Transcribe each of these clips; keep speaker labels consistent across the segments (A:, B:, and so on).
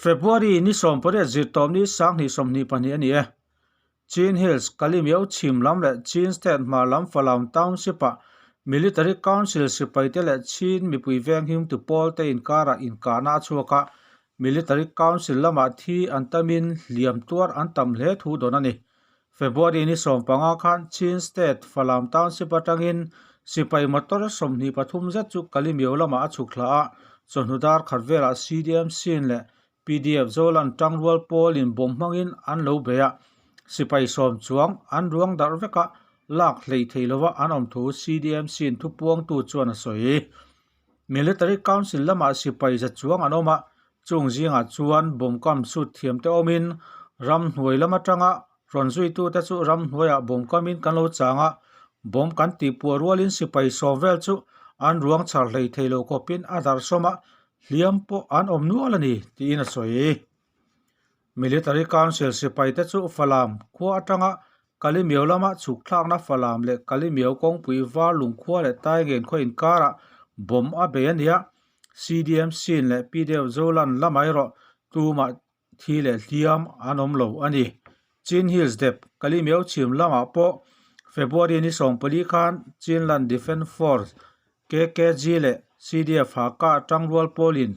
A: February ni 18 zirtawpni 2022 a ni e. Chin Hills, Kalimiau chhim lam leh Chin State hmar lam Falam Township-ah Military Council sipaite leh Chin mipui venghimtu pawlte inkarah inkahna a chhuak a, Military Council lamah thi an tamin hliam tuar an tam hle thu dawn a ni. February ni 15 khan Chin State Falam Township atangin sipai motor 23 zet chu Kalimiau lamah a chhuk thla a, chawhnu dar khat velah CDM Sin leh PDF Zolan tangrual pawlin bawm hmangin an lo bei a, sipai sawm chuang an ruang darh vek a, lak hlei thei lova an awm thu CDMC-in thupuangtu chuan a sawi. Military Council lamah sipai za chuang an awm a, chung zingah chuan bawm kam sut thiamte awmin ramhnuai lam atanga rawn zuitute chu ramhnuaiah bawm kamin kan lo chang a, bawm kan tihpuah rualin sipai sawm vel chu an ruang chhar hlei thei lo khawpin a darh sawm a, Hliam pawh an awm nual a ni, tiin a sawi. Military Council sipaite chu Falam khua atanga Kalimiau lama chhuk thlakna Falam leh Kalimiau kawngpui var lungkhua leh Taingen khaw inkarah bomb a bei a ni a, CDM Sin leh PDF Zolan lamah erawh tumah thi leh hliam an awm lo a ni. Chin Hills dep Kalimiau chhim lamah pawh February ni 14 khan Chinland Defence Force, KKG leh CDF Hakha tangrual pawlin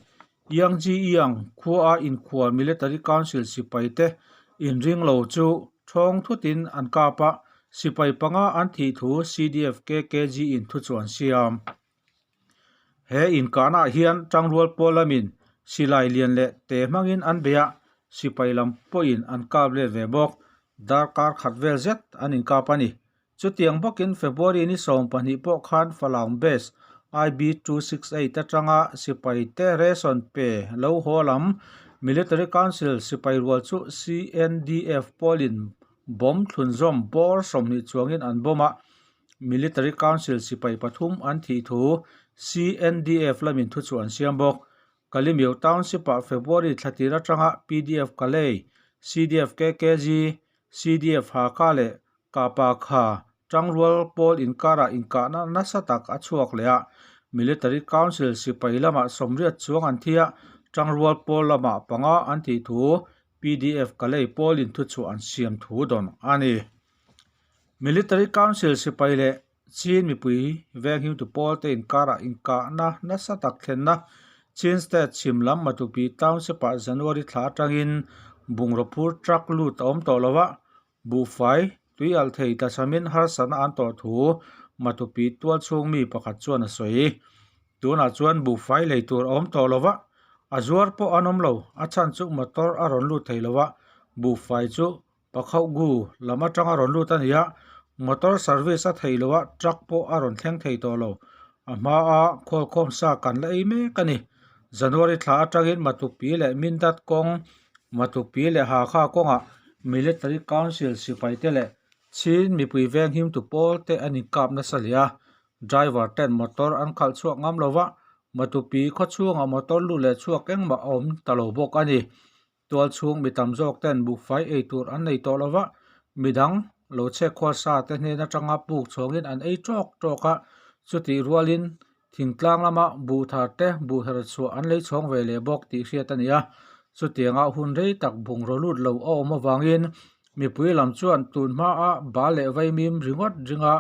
A: Yangji Yang khua a inkhual Military Council sipaite inring lo chu thawng thutin an kap a, sipai panga an thih thu CDF KKG in thu chu an siam. He inkahnaah hian tangrual pawl lamin silai lian leh te hmangin an bei a, sipai lam pawhin an kap let ve bawk. Darkar khat vel zet an inkap a ni. Chutiang bawkin February ni 12 pawh khan Falam Base IB 268 atanga sipai te ration pe lo haw lam Military Council sipai rual chu CNDF pawlin bomb thlunzawm bawr 20 chuangin an bomb a, Military Council sipai pathum an thih thu CNDF lamin thu chu an siam bawk. Kalimiau Township-ah February thla tir atanga PDF Kalay, CDF KKG, CDF Hakha leh Kapa Kha tangrual pawl inkarah inkahna nasa tak a chhuak leh a, Military Council sipai lamah sawmriat chuang an thi a, tangrual pawl lamah panga an thih thu PDF Kalay pawlin thu chu an siam thu dawn a ni. Military Council sipai leh Chin mipui venghimtu pawlte inkarah inkahna nasa tak thlenna Chin State chhim lam Matupi Township-ah January thla atangin bungraw phur truck lut a awm tawh lo a, buhfai tui alh thei tlasamin harsatna an tawh thu Matupi tualchhung mi pakhat chuan a sawi. Tunah chuan buhfai lei tur a awm tawh lo va, a zuar pawh an awm lo, a chhan chu motor a rawn lut thei lo a, buhfai chu Pakhauh gu lam atanga rawn lut a ni a, motor service a theih loh a, truck pawh a rawn thleng thei tawh lo. A hma a khawlkhawm sa kan la ei mek a ni. January thla atangin Matupi leh Mindat kawng, Matupi leh Hakha kawngah Military Council sipai te leh Chin mipui venghimtu pawl te an inkap nasa hle a, driver ten motor an khalh chhuak ngam lo va, Matupi khawchhungah motor lut leh chhuak engmah a awm ta lo bawk a ni. Tual chhung mi tam zawk ten buhfai ei tur an nei tawh lo va, midang lo chhek khual sa te hnen atanga puk chhawngin an ei tawk tawk a, chutih rualin thingtlang lama buh thar te buh her chhuah an lei chhawng ve leh bawk tih hriat a ni a. Chutianga hun rei tak bungraw lut lo a awm avangin mipui lam chuan tun hmaa bal leh vaimim ringawt ringa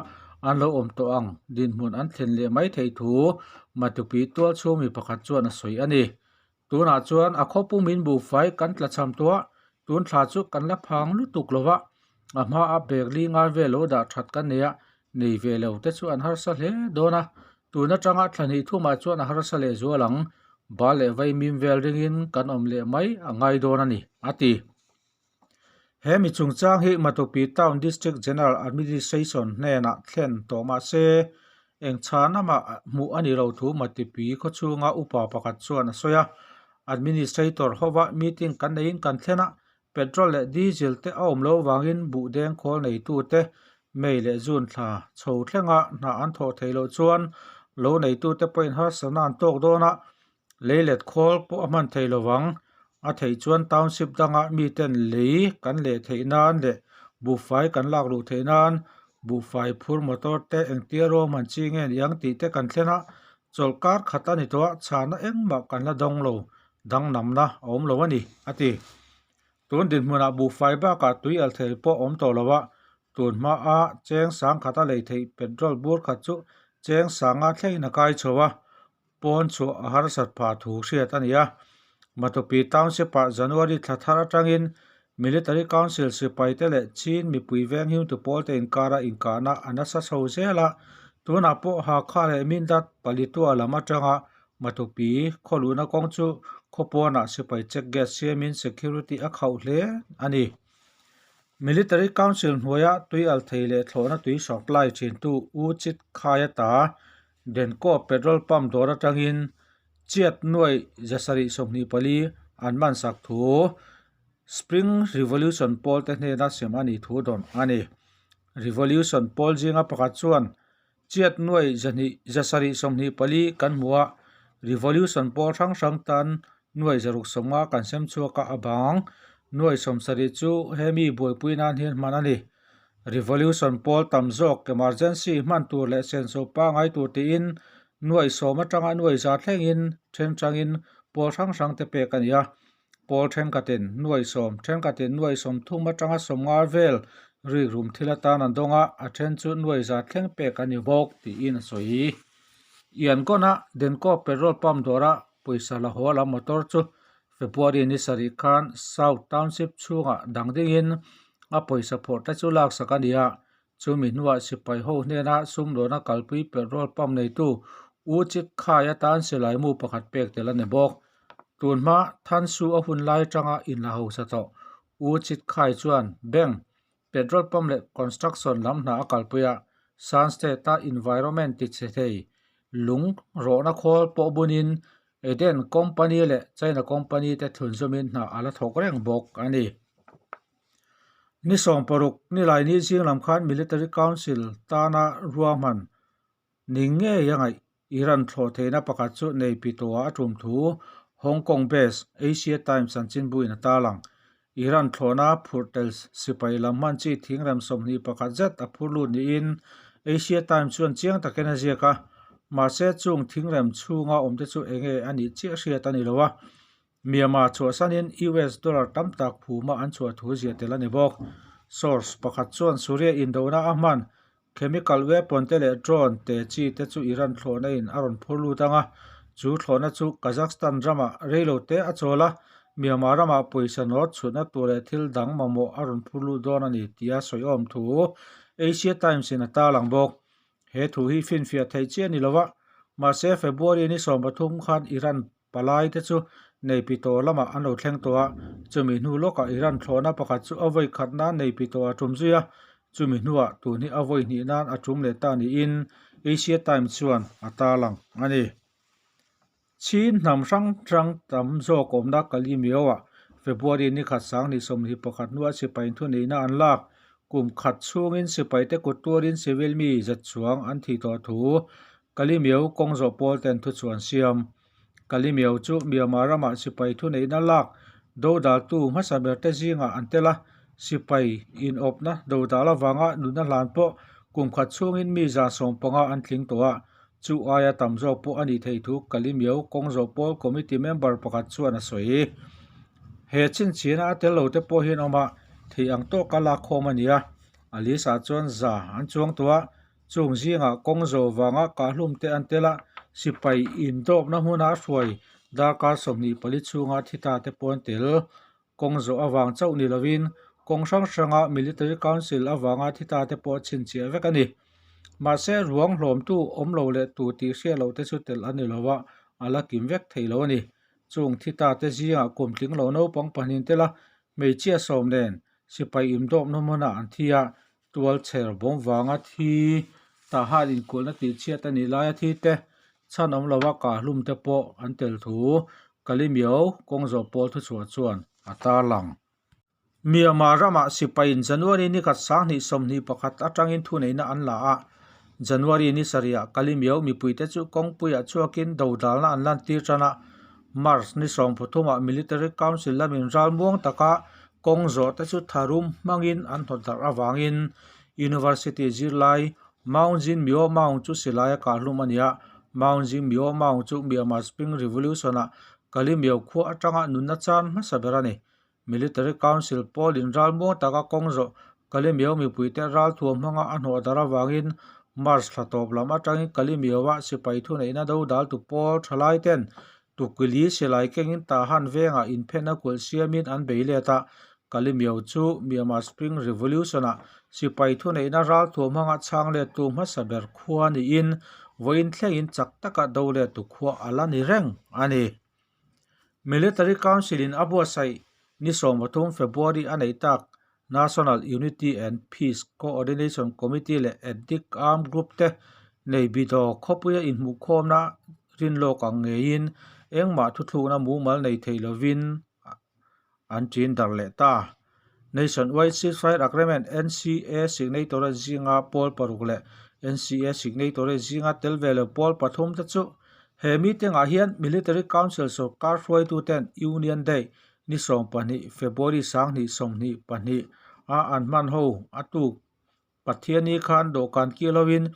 A: an lo awm tawh ang dinhmun an thlen leh mai thei thu Matupi tual chhung mi pakhat chuan a sawi a ni. Tunah chuan a khaw pumin buhfai kan tla cham tawh a, tun thla chu kan la phang lutuk lo va, a hmaa bag li ngai vel lo dah that kan nei a, nei ve lo te chu an harsa hle dawn a, tun atanga thla hnih thumah chuan a harsa leh zual ang, bal leh vaimim vel ringin kan awm leh mai a ngai dawn a ni, a ti. He mi chungchang hi Matupi Town District General Administration hnenah thlen tawh mah se, eng chhan amah hmuh a ni lo thu Matupi khawchhunga upa pakhat chuan a sawi a. Administrator hova meeting kan neiin kan thlen a, petrol leh diesel te a awm lo vangin buhdeng khawl neitute May leh June thla chho thlenga hna an thawh theih loh chuan lo neitute pawhin harsatna an tawk dawn a, Leilet khawl pawh a hman thei lovang. A theih chuan township danga miten lei kan leh theih nan leh buhfai kan lak luh theih nan buhfai phur motor te engtia ruahman chi nge ni ang tih te kan thlen a, chawlhkar khat a ni tawh a, chhana engmah kan la dawng lo. danglamna a awm lo a ni, a ti. Tun dinhmunah buhfai bakah tui al thei pawh awm tawh lo a, tun hmaa cheng sangkhata lei theih petrol bur khat chu cheng sanga thlengin a kai chho a, pawn chhuah a harsat phah thu hriat a ni a. Matupi Township-ah January thla thar atangin Military Council sipaite leh Chin mipui venghimtu pawlte inkara inkahna a nasa chho zel a, tunah pawh Hakha leh Mindat Palitua lam atanga Matupi khawluhna kawng chu khawpawnah sipai check gate siamin security a khauh hle a ni. Military Council hnuaia tui al thei leh thlawhna tui supply thintu U Chit Khaia ta Denko petrol pump dawr atangin chiat nuai zasarih 24 an man sak thu Spring Revolution pawl te hnena sem a nih thu dawn a ni. Revolution pawl zinga pakhat chuan chiat nuai zahnih zasarih 24 kan hmu a, Revolution pawl hrang hrang tan nuai zaruk sawmnga kan sem chhuak a, a bang nuai 70 chu hemi buaipui nan hian hman a ni. Revolution pawl tam zawk emergency hman tur leh senso pangai tur tiin nuai sawm atanga nuai za thlengin then tangin pawl hrang hrang te pek a ni a. Pawl thenkhatin nuai sawm, thenkhatin nuai 30 atanga 50 vel rikrum thil atan an dawng a, a then chu nuai za thleng pek a ni bawk tiin a sawi. Yangon-a Denko petrol pump dawra pawisa la haw lam motor chu February ni sarih khan South Township chhungah dang dingin a pawisa phawrh te chu laksak a ni a, chumi hnuah sipai ho hnena sumdawna kalpui petrol pump neitu U Chit Khai atan silai mu pakhat pek tel a ni bawk. Tun hma Thansu a hun lai atanga inla hausa tawh U Chit Khai chuan bank, petrol pump leh construction lam hna a kalpui a, Shan State-a environment tichhe thei lung rawhna khawl pawh bunin Eden Company leh China Company te thlunzawmin hna a la thawk reng bawk a ni. Ni 60 nilai ni zing lam khan Military Council tana ruahman ni ngei a ngaih Iran thlawh theihna pakhat chu nei pi tawhah a tum thu Hong Kong based Asia Times chanchinbuin a tarlang. Iran thlawhna phurh tel sipai lam hman chi thingrem 21 zet a phur lut niin Asia Times chuan chiang takin a ziak a, mahse chung thingrem chhunga awmte chu enge a nih chiah hriat a ni lo a. Myanmar chhuahsanin US dollar tam tak phuma an chhuah thu ziah tel a ni bawk. Source pakhat chuan Suria indona a hman chemical weapon te leh drone te chi te chu Iran thlawhna in a rawn phur lut ang a, chu thlawhna chu Kazakhstan ramah reilo te a chawl a, Myanmar ramah pawisa nawt chhutna tur leh thil dang mamawh a rawn phur lut dawn a ni tia sawiawm thu Asia Times in a tarlang bawk. He thu hi finfiah theih chiah a ni lo a, mahse February ni 13 khan Iran Palai te chu Neipitaw lamah an lo thleng tawh a, chumi hnu lawkah Iran thlawhna pakhat chu a vawi khat nan Neipitaw a tum zui a, chumi hnuah tun hi a vawi hnih nan a tum leh ta niin Asia Times chuan a tarlang a ni. Chin hnam hrang hrang tam zawk awmna Kalimio-ah February ni khat 2021 hnua sipai thuneihna an lak kum khat chhungin sipaite kut tuarin civil mi zet chuang an thih tawh thu Kalimio kawng zawh pawl ten thu chuan siam. Kalimio chu Myanmar ramah sipai thuneihna lak dodaltu hmasa ber te zingah an tel a, sipai inawpna dodal avanga nunna hlan pawh kum khat chhungin mi 150 an tling tawh a, chu aia tam zawk pawh a nih theih thu Kalimio kawng zawh pawl committee member pakhat chuan a sawi. He chhinchhiahna a tel lo te pawh hian awm a, theih ang tawka lak khawm a ni a, a list ah chuan za an chuang tawh a, Chung zingah kawng zawh vanga kahhlum te an tel a, sipai indawpna hmuna hruai darkar 24 chhunga thi ta te pawh an tel. Kawng zawh avang chauh ni lovin kawng hrang hranga Military Council avanga thi ta te pawh chhinchhiah vek a ni. Mahse ruang hlawmtu awm lo leh tu tih hriat loh te chu tel a ni lo a, a la kim vek thei lo a ni. Chung thi ta te zingah kum tling lo naupang pahnih an tel a, hmeichhia sawm nen sipai indawpna hmunah an thi a, Tual chher bawm vanga thi tahan inkulhna tih chhiat a nih laia thi te chhan awm lova kahhlum te pawh an tel thu Kalimio kawng zawh pawl thuchhuah chuan a tarlang. Myanmar ramah sipaiin January ni khat 2021 atangin thuneihna an la a, January ni sarihah Kalimio mipuite chu kawngpuiah chhuakin dodalna an lantir tan a, March ni 13ah Military Council lamin ralmuang taka Kawng zawh te chu tharum hmangin an hnawt darh avangin University zirlai Maung Zin Myo Maung chu silai a kah hlum a ni a. Maung Zin Myo Maung chu Myanmar Spring Revolution-ah Kalimyo khua atanga nunna chan hmasa ber a ni. Military Council pawlin ral muang taka kawng zawh Kalimyo mipuite ralthuam hmanga a hnawh darh avangin March thla tawp lam atangin Kalimyo-ah sipai thuneihna dodaltu pawl thalai ten Tukili silai kengin Tahan vengah inphenna kulh siamin an bei let a, Kalimyo chu Myanmar Spring Revolution-ah sipai thuneihna ralthuam hmanga chhang lettu hmasa ber khua niin vawiin thlengin chak taka do lettu khua a la ni reng a ni. Military Council-in a buatsaih ni 13 February a neih tak National Unity and Peace Coordination Committee leh Ethnic Armed Group te nei Bidaw khawpuia inhmuhkhawmna rinlawk ang ngeiin engmah thuthlukna mumal nei thei lovin an ṭin darh leh ta. Nationwide Ceasefire Agreement, NCA, signatory zinga pawl paruk leh NCA signatory zinga tel ve lo pawl pathum te chu he meeting-ah hian Military Council sawrkar hruaituten Union Day ni 12 February 2022 a an hman ho a tuk Pathiani khan dawhkan kih lovin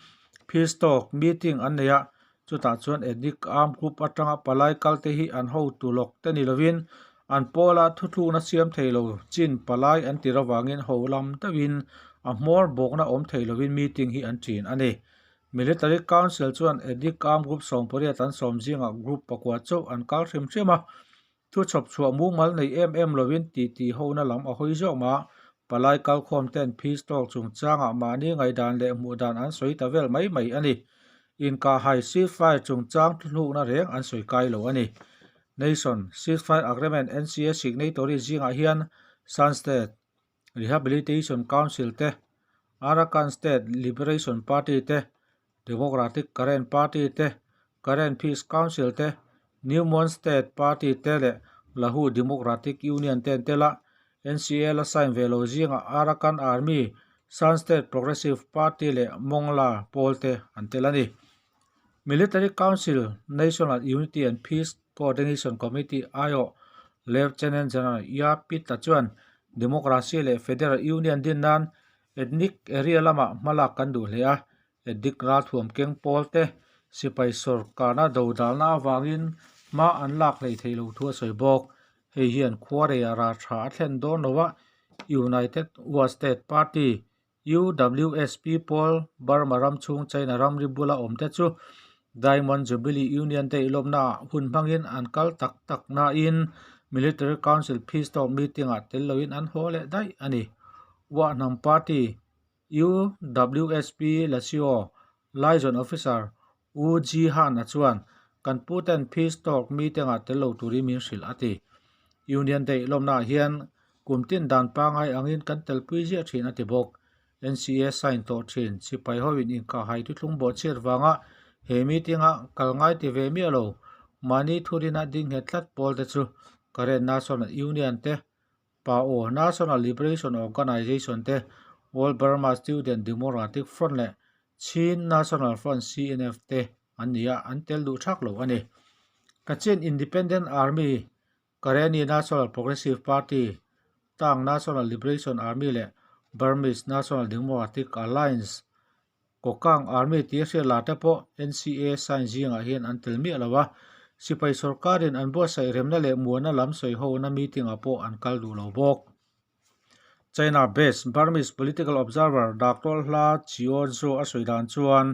A: Peace Talk meeting an nei a, chutah chuan Ethnic Armed Group atanga palai kalte hi an hotu lawk te ni lovin an pawla thuthlukna siam thei lo chin palai an tir avangin ho lam deuhin a hmawr bawkna awm thei lovin meeting hi an ṭin a ni. Military Council chuan Ethnic Armed Group 18 an sawm zingah group pakua chauh an kal hrim hrim a, Thu chhawp chhuah mumal nei em em lovin titi hona lam a hawi zawk mah. Palai kalkhawm ten Peace Talk chungchangah mahni ngaihdan leh hmuhdan an sawi ta vel mai mai a ni. Inkahhai ceasefire chungchang thuhlukna reng an sawi kai lo a ni. Nation Ceasefire Agreement, NCA, signatory zingah hian Shan State Rehabilitation Council te, Arakan State Liberation Party te, Democratic Karen Party te, Karen Peace Council te, New Mon State Party te leh Lahu Democratic Union te an tel a. NCA la sign ve lo zingah Arakan Army, Shan State Progressive Party leh Mongla pawl te an tel a ni. Military Council, National Unity and Peace Coordination Committee aiawh Lieutenant General Ya Pita chuan Democracy leh Federal Union din nan ethnic area lamah hmalak kan duh hle a, ethnic ralthuam keng pawl te sipai sawrkarna dodalna avangin hma an lak hlei thei lo thu a sawi bawk. Hei hian khuareiah rah tha a thlen dawn lo a, United Wa State Party, UWSP pawl Burma ram chhung China ramri bula awm te chu Diamond Jubilee Union te ilawmnaah hun hmangin an kal tak tak nain Military Council Peace Talk meeting-ah tel loin an haw leh daih a ni. Uahnam Party, UWSP Lasio Liaison Officer U Ji Han-a chuan kan puten Peace Talk meeting-ah tel lo turin min hrilh a ti. Union Day lawmnaah hian kum tin dan pangngai angin kan telpui ziah thin a ti bawk. NCA sign tawh thin sipai hoin inkahhai thuthlung bawhchhiat vanga he meeting-a kal ngai ti ve miah lo mahni thurina ding nghet tlat pawl te chu Karen National Union te, PAO, National Liberation Organization te, All Burma Student Democratic Front leh Chin National Front, CNF, te an ni a, an tel duh thak lo a ni. Kachin Independent Army, Karenni National Progressive Party, Tang National Liberation Army leh Burmese National Democratic Alliance, Kokang Army tia hriat lar te pawh NCA sign zingah hian an tel miah lo a, sipai sorkarin an buatsaih remna leh muana lam sawi hona meeting-ah pawh an kal duh lo bawk. China based Burmese political observer Doctor Hla Chio Zaw a sawi dan chuan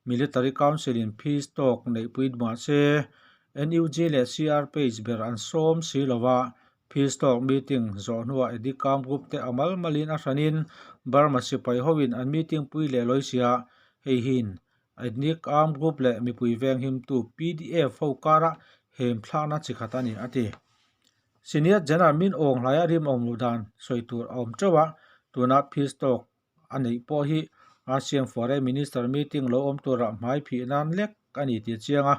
A: Military Council in peace talk neihpui mahse NUG leh CRPH ber an sawm si lo a, Peace Talk meeting zawh hnuah Eddie Kam Group te a mal malin a hranin Burma sipai hoin an meeting pui leh lawi sia. Hei hiin Ethnic Armed Group leh mipui venghimtu PDF ho karah hem thlakna chi khat a ni, a ti. Senior General Min Aung Hlaia rimawm luh dan sawi tur a awm teuh a, tuna Peace Talk a neih pawh hi ASEAN Foreign Minister meeting lo awm turah hmai phih nan lek a ni tih a chiang a.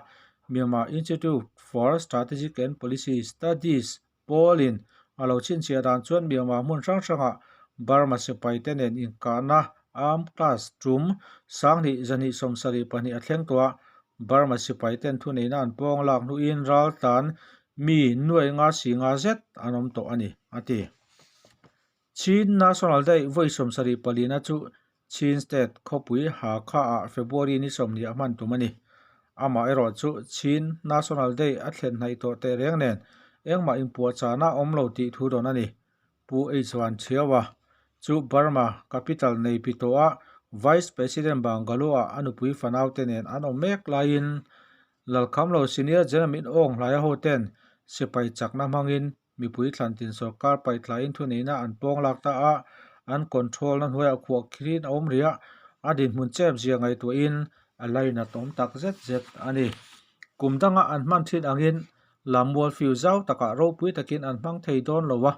A: Myanmar Institute for Strategic and Policy Studies pawlin a lo chhinchhiah dan chuan Myanmar hmun hrang hrangah Burma sipai te nen inkahna arm class tum 2272 a thleng tawh a, Burma sipai ten thuneihna an pawng lak hnuin raltlan mi nuai nga si nga zet an awm tawh a ni, a ti. Chin National Day vawi 74 chu Chin State khawpui Hakha-ah February ni 20 a hman tum a ni. Amaherawh chu Chin National Day a thlen hnaih tawh teh reng nen engmah inpuahchahna a awm lo tih thu dawn a ni. Pu H Van Thiaua chu Burma capital nei pi tawha Vice President Bangalow-ah a nupui fanaute nen an awm mek laiin Lalkhamlo Senior General Min Aung Hlaia hoten sipai chakna hmangin mipui thlantin sorkar paihthlaiin thuneihna an pawng lak ta a, an control na hnuaiah khuah khirin a awm rih a, a dinhmun chep zia ngaihtuahin a lainat awm tak zet zet a ni. Kum danga an hman thin angin Lammual fiu zau takah ropui takin an hmang thei dawn lo a,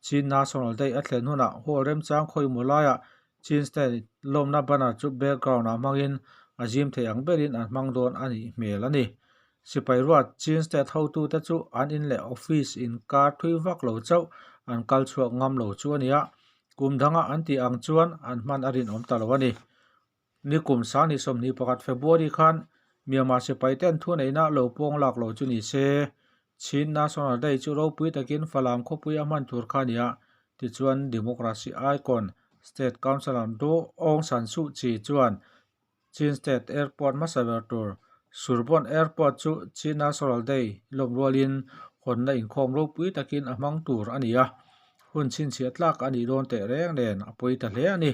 A: Chin National Day a thlen hunah hall remchang khawimaw laiah Chin State lawmna banner chu background ah hmangin a zim thei ang berin an hmang dawn a nih hmel a ni. Sipai ruat Chin State hotute chu an in leh office inkar thui vak lo chauh an kal chhuak ngam lo chu a ni a, kum danga an tih ang chuan an hman a rinawm ta lo a ni. Nikum sangni 21 February khan Myanmar sipai ten thuneihna lo pawng lak lo chu ni se, Chin National Day chu ropui takin Falam khawpui a hman tur kha a ni a, tichuan Democracy Icon State Councillor Daw Aung San Suu Kyi chuan Chin State Airport hmasa ber tur Surbon Airport chu Chin National Day lawm rualin hawnna inkhawm ropui takin a hmang tur a ni a, hun chhinchhiah tlak a nih dawn teh reng nen a pawi ta hle a ni.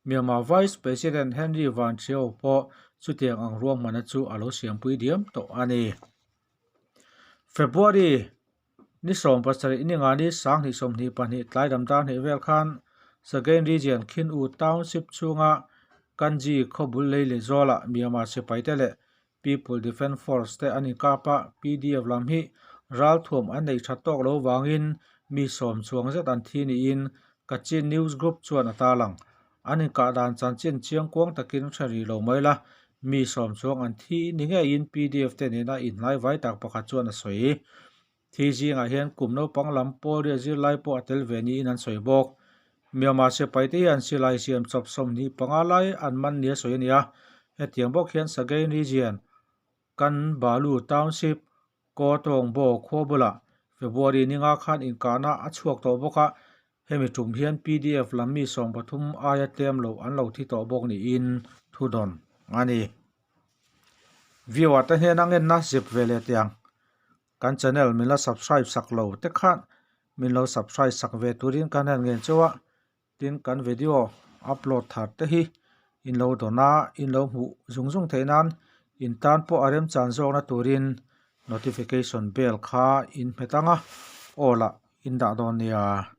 A: Myanmar Vice President Henry Van Thio pawh chutiang ang ruahmanna chu a lo siampui diam tawh a ni. February ni 17 ninga ni 2022 tlai dam dar hnih vel khan Sagaing Region Khin U Township chhunga Kanji khawbul lei leh zawlah Myanmar sipaite leh People Defence Force te an inkap a, PDF lam hi ralthuam an neih that tawk lo vangin mi sawm chuang zet an thi niin Kachin News Group chuan a tarlang. An inkah dan chanchin chiangkuang takin hre rih lo mai la, mi sawm chuang an thi ni ngeiin PDF te nena inhlai vai tak pakhat chuan a sawi. Thi zingah hian kum naupang lam pawl riat zirlai pawh a tel ve niin an sawi bawk. Myanmar sipaite hian silai siam chawp 25 lai an man nia sawi a ni a, hetiang bawk hian Sagaing Region, Kanbalu Township, Kawtawngbaw khua bulah February ninga khan inkahna a chhuak tawh bawk a, hemi tum hian PDF lam mi 13 aia tlem lo an lo thi tawh bawk niin thudawn a ni. Viewer te hnena ngenna zep ve leh tiang kan channel min la subscribe sak lo te khan min lo subscribe sak ve turin kan han ngen chauh a tin kan video upload thar te hi in lo dawn a in lo hmuh zung zung theih nan in tan pawh a remchan zawkna turin notification bell kha in hmet ang a aw lah in dah dawn nia.